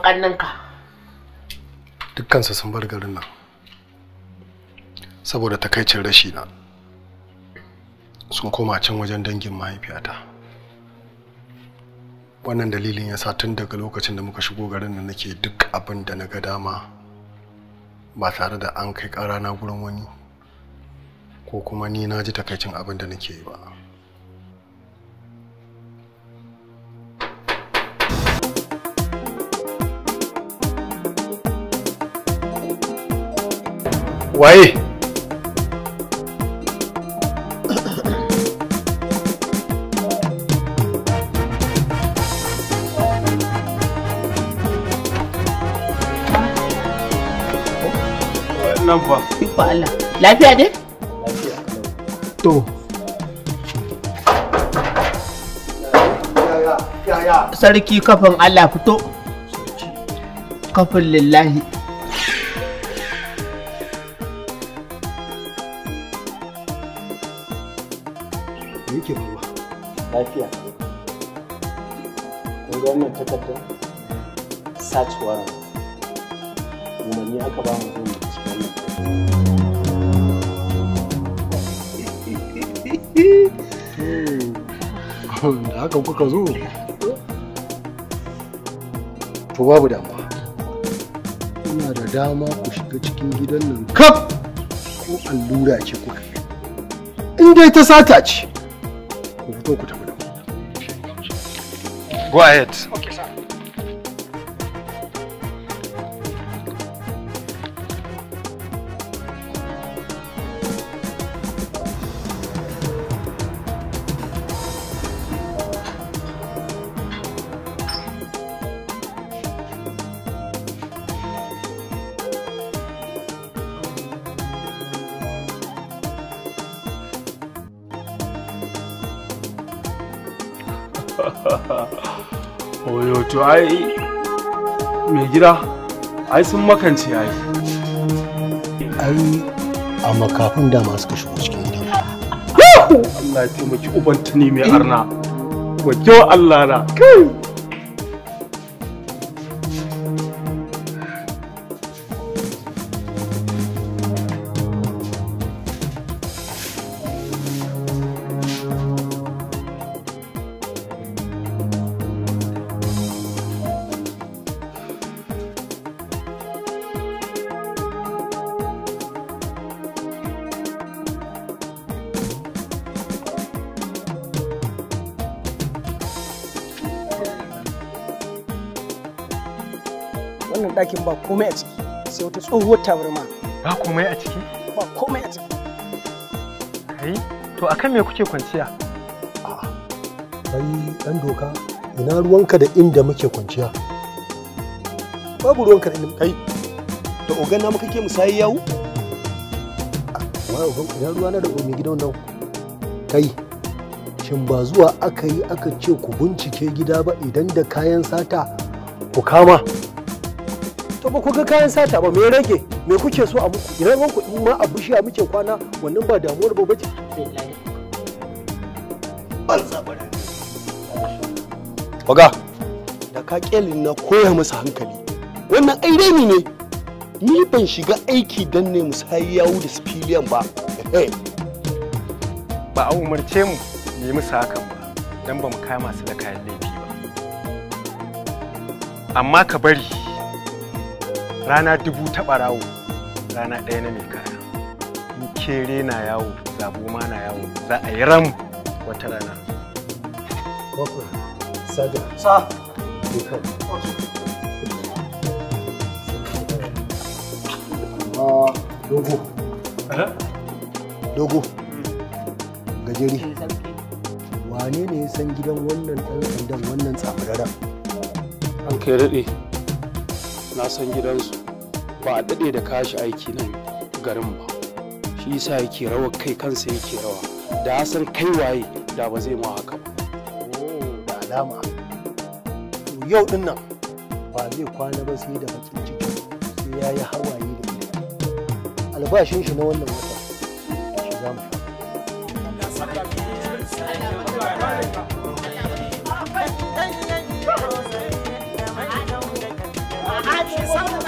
Ƙannenka? Dukkansu sun bar garin nan saboda takaicin rashi na. Sun koma can wajen dangin mahaifiyata. Wannan dalilin ya sa tun daga lokacin da muka shigo garin nan nake duk abin da na ga dama ba tare da an kai ƙara na gurin wani ko kuma ni na ji takaicin abin da nake yi ba. Waye? Nan fa. Ikon Allah. Lafiya dai? Lafiya. To. Sarki kafin Allah fito. Kafin lillahi. Me yake faruwa? Lafiya. Kun ga wannan takardar? Search warrant. Umarni aka ba mu zo mu cikin wannan. Da haka kuka zo? To babu damuwa. Ina da dama ku shiga cikin gidan nan kaf ko allura ce kuka yi. In dai ta sata ce, ku fito ku tafi da mu. Go ahead. Okay, sir. Oyo to ai mai gida ai sun makance ai. Ai a makafin dama suka shigo cikin gidan. Allah ya taimaki uban tuni mai arna. Wajo Allah na. Kai. Wannan ɗakin ba komai a ciki sai wata tsohuwar tabarma. Ba komai a ciki? Ba komai a ciki. Kai, to akan me kuke kwanciya? A'a. Kai ɗan doka, ina ruwanka da inda muke kwanciya? Babu ruwanka da inda kai. Da ogan namu kake musayi yawu? Wa ogan ina ruwana da mai gidan nan? Kai, shin ba zuwa aka yi aka ce ku bincike gida ba idan da kayan sata ku kama? To ba ku ga kayan sata ba, me rage? Me kuke so a muku? Idan ruwanku in ma a bishiya muke kwana wannan ba damuwar ba bace. Oga, da ka kyalin na koya masa hankali. Wannan ai reni ne. Ni ban shiga aiki dan ne musayi yawu da civilian ba. Ba a umarce mu mu yi musu hakan ba, dan ba mu kama su da kayan laifi ba. Amma ka bari rana 1000 ta ɓarawo, rana 1 na mai kaya. In kere na yawo, zabo ma na yawo, za a yi ram wata rana. Bakwai, sada. Sa. Amma dogo. Dogo. Gajeri. Wane ne ya san gidan wannan ɗan sandan wannan tsamuraren? An kai daɗe. Na san gidansu ba a daɗe da kashi aiki nan garin ba, shi yasa yake rawa kai kansa yake rawa. Da ya san kai waye da ba zai ma haka ba. Oh, da alama. To yau din nan ba zai kwana ba sai da bakin ciki, sai ya yi hawaye da ido. Albashin shi na wannan wata shi za mu sha. A